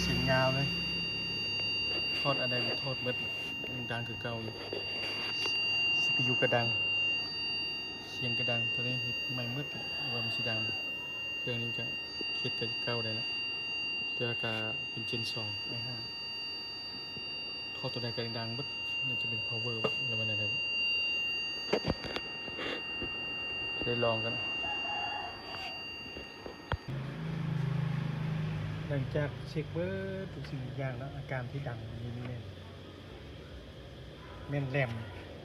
ສຽງຍາວເລີຍ ຖອດອັນໃດກໍຖອດເບິດ ຍັງດັງຄືເກົ່າຢູ່. ຊີພີຢູກໍດັງ ສຽງກໍດັງ ໂຕນີ້ເຮັດໃໝ່ໝົດ ວ່າມັນຊິດັງ ເຄື່ອງນີ້ກໍເຮັດຄືເກົ່າໄດ້ລະ ແຕ່ວ່າກໍເປັນເຈນສອງ ໄອຫ້າ ເຂົ້າໂຕໃດກໍດັງເບິດ ໜ້າຈະເປັນພາວເວີ ຫຼືວ່າແນວໃດ ໄດ້ລອງກັນ. ຫຼັງຈາກເຊັກເບິດທຸກສິ່ງທຸກຢ່າງແລ້ວ ອາການທີ່ດັງນີ້ແມ່ນ ແມ່ນແລມ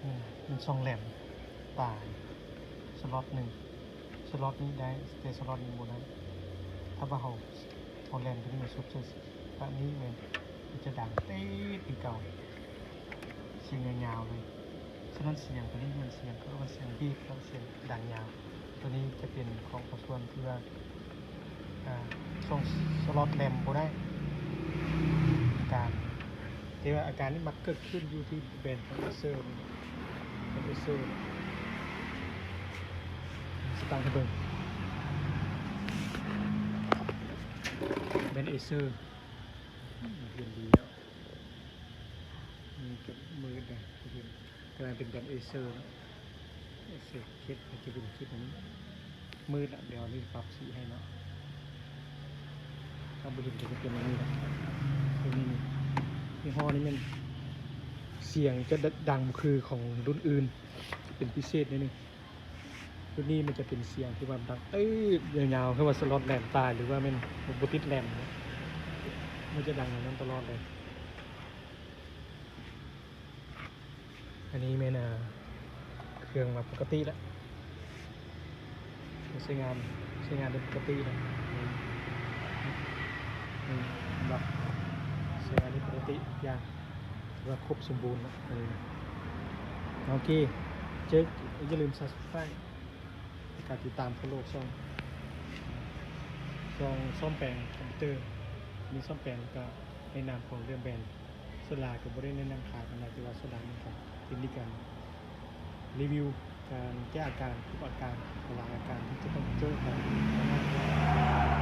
ອືມ ແມ່ນຊ່ອງແລມຕາຍ ສລັອດໜຶ່ງ ສລັອດນີ້ໄດ້ ແຕ່ສລັອດນີ້ບໍ່ໄດ້. ຖ້າວ່າເຮົາ ເອົາແລມໂຕນີ້ມາຊຸບໃສ່ປະນີ້ແມ່ນ ມັນຈະດັງເຕດຄືເກົ່າ ສຽງຍາວໆເລີຍ. ສະນັ້ນສຽງໂຕນີ້ແມ່ນສຽງ ເຂົາເອີ້ນວ່າສຽງບີບ ແລ້ວສຽງດັງຍາວ. ໂຕນີ້ຈະເປັນຂອງພາກສ່ວນທີ່ວ່າ ອ່າ ຊ່ອງສລັອດແລມບໍ່ໄດ້ ອາການ ແຕ່ວ່າອາການນີ້ມັກເກີດຂຶ້ນຢູ່ທີ່ແບຣນຂອງເອເຊີນີ້ ຂອງເອເຊີ ສະຕັງໃຫ້ເບິ່ງ ແບຣນເອເຊີ ເຫັນດີເນາະ ມັນກໍມືດນະ ເຫັນ ແຕ່ວ່າເປັນແບຣນເອເຊີເນາະ ເອເຊີເຄສ ມັນຈະເປັນຈຸດນີ້ ມືດລະ ດຽວນີ້ປັບສີໃຫ້ເນາະ. ຖ້າບໍ່ເຫັນກໍຈະເປັນອັນນີ້ນະ ໂຕນີ້ນີ້ ຍີ່ຫໍ້ນີ້ແມ່ນສຽງຈະ ດ- ດັງບໍ່ຄືຂອງລຸ້ນອື່ນ ເປັນພິເສດໜ້ອຍໜຶ່ງ. ລຸ້ນນີ້ມັນຈະເປັນສຽງທີ່ວ່າດັງ ເອີ ຍາວໆ ຄືວ່າສລັອດແລມຕາຍ ຫຼືວ່າແມ່ນບໍ່ຕິດແລມເນາະ ມັນຈະດັງແນວນັ້ນຕະຫຼອດເລີຍ. ອັນນີ້ແມ່ນ ເອີ ເຄື່ອງວ່າປົກກະຕິລະ ໃຊ້ງານ ໃຊ້ງານໄດ້ປົກກະຕິລະ ອືມ ເຫັນບໍ່ ໃຊ້ງານໄດ້ປົກກະຕິທຸກຢ່າງ ຖືວ່າຄົບສົມບູນລະ ອັນນີ້ນະ. ໂອເຄ ເຈີ ຢ່າລືມ Subscribe ແລະກະຕິດຕາມ Follow ຊ່ອງ ຊ່ອງສ້ອມແປງຄອມພິວເຕີ ມີສ້ອມແປງ ແລະກະໃນນາມຂອງເລື່ອງແບຣນ ສ່ວນຫຼາຍກໍບໍ່ໄດ້ແນະນຳຂາຍປານໃດ ແຕ່ວ່າສ່ວນຫຼາຍມັນກໍເປັນໃນການຣີວິວ ການແກ້ອາການ ທຸກອາການ ຫຼາຍອາການທີ່ຈະຕ້ອງເຈີກັນ.